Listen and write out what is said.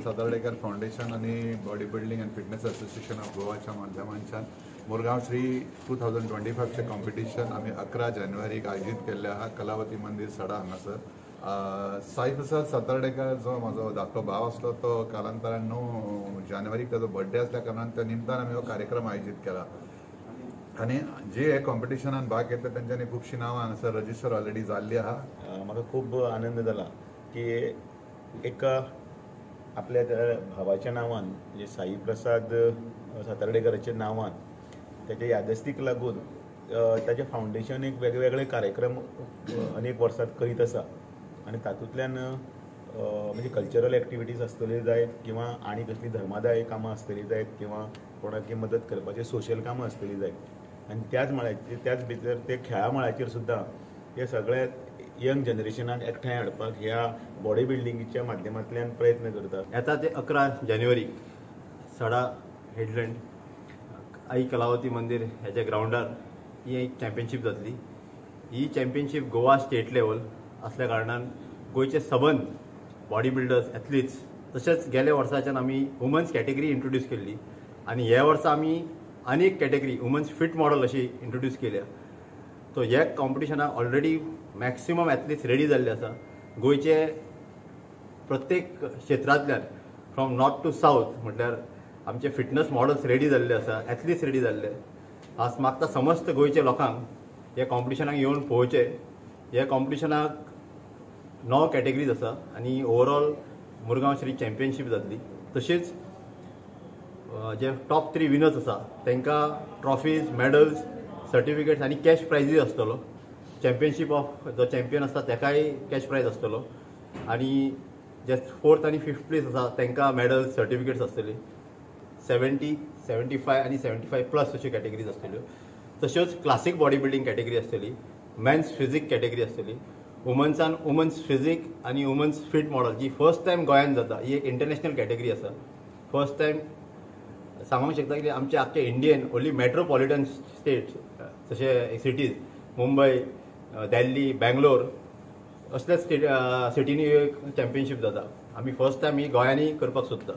Satardekar foundation आनी Body Building and Fitness Association of गोवाच्या माध्यमांच्यान मुरगांव श्री 2025चें कॉम्पिटिशन आमी 11 जानेवारीक आयोजीत केल्लें आहा कलावती मंदीर, सडा हांगासर. साई प्रसाद सातार्डेकर जो म्हाजो धाकटो भाव आसलो, तो कालांतरान 9 जानेवारीक ताजो बर्थडे आसल्या कारणान त्या निमतान आमी हो कार्यक्रम आयोजीत केला. आनी जे हे कॉम्पिटिशनान भाग घेतले तेंच्यांनी खुबशीं नांवां हांगासर रजिस्टर ऑलरेडी जाल्ली आहा. म्हाका खूब आनंद जाला की एका आपल्या त्या भावाच्या नांवान, म्हणजे साई प्रसाद सातार्डेकराच्या नांवान, त्याच्या यादस्तीक लागून ताचें फावंडेशन एक वेगवेगळे कार्यक्रम अनेक वर्सात करीत आसा. आनी तातूंतल्यान म्हणजे कल्चरल एक्टिविटीज आसतल्यो जायत किंवा आनी कसली धर्मादाय कामां आसतली जायत किंवा कोणाकी मदत करपाचे सोशल कामां आसतली जायत, आनी त्याच मळाचेर, त्याच भितर ते खेळा मळाचेर सुद्दां हे सगळे यंग जनरेशनाक एकठांय हाडपाक ह्या बॉडी बिल्डिंगेच्या माध्यमांतल्यान प्रयत्न करता. येता ते 11 जानेवारीक सडा हेडलँड आई कलावती मंदीर ह्याच्या ग्रावंडार ही एक चॅम्पियनशीप जातली. ही चॅम्पियनशीप गोवा स्टेट लेवल असल्या कारणान गोंयचे सबंद बॉडी बिल्डर्स, एथलीट्स, तशेंच गेल्या वर्साच्यान आमी वुमन्स कॅटेगरी इंट्रोड्यूस केल्ली आनी ह्या वर्सा आमी आनी एक कॅटेगरी वुमन्स फिट मॉडल अशी इंट्रोड्यूस केल्या. सो ह्या कॉम्पिटिशनाक ऑलरेडी मॅक्सिमम एथलीट्स रेडी जाल्ले आसा. गोंयचे प्रत्येक क्षेत्रांतल्यान फ्रॉम नॉर्थ टू सावथ म्हटल्यार आमचे फिटनस मॉडल्स रेडी जाल्ले आसा, एथलीट्स रेडी जाल्ले. आज मागता समस्त गोंयच्या लोकांक ह्या कॉम्पिटिशनाक येवन पळोवचें. ह्या कॉम्पिटिशनाक 9 कॅटेगरीज आसा आनी ओवरऑल मुरगांव श्री चॅम्पियनशीप जातली. तशेंच जे टॉप 3 विनर्स आसा तांकां ट्रॉफीज, मॅडल्स, सर्टिफिकेट्स आनी कॅश प्रायजीस आसतलो. चॅम्पियनशीप ऑफ जो चॅम्पियन आसता ताकाय कॅश प्रायज आसतलो आनी जे 4th आनी 5th प्लेस आसा तांकां मॅडल्स, सर्टिफिकेट्स आसतली. 70, 75 आनी 75 प्लस अश्यो कॅटेगरीज आसतल्यो. तश्योच क्लासीक बॉडी बिल्डींग कॅटेगरी आसतली, मेन्स फिजीक कॅटेगरी आसतली, वुमन्सान वुमन्स फिजीक आनी वुमन्स फिट मॉडल जी फर्स्ट टायम गोंयांत जाता. ही एक इंटरनॅशनल कॅटेगरी आसा. फर्स्ट टायम सांगूंक शकता की आमचे आख्खे इंडियन ओन्ली मेट्रोपॉलिटन स्टेट्स जशे सिटीज मुंबय, दिल्ली, बेंगलोर असल्या स्टेट सिटींनी चॅम्पियनशीप जाता. आमी फर्स्ट टायम ही गोंयांनी करपाक सोदता.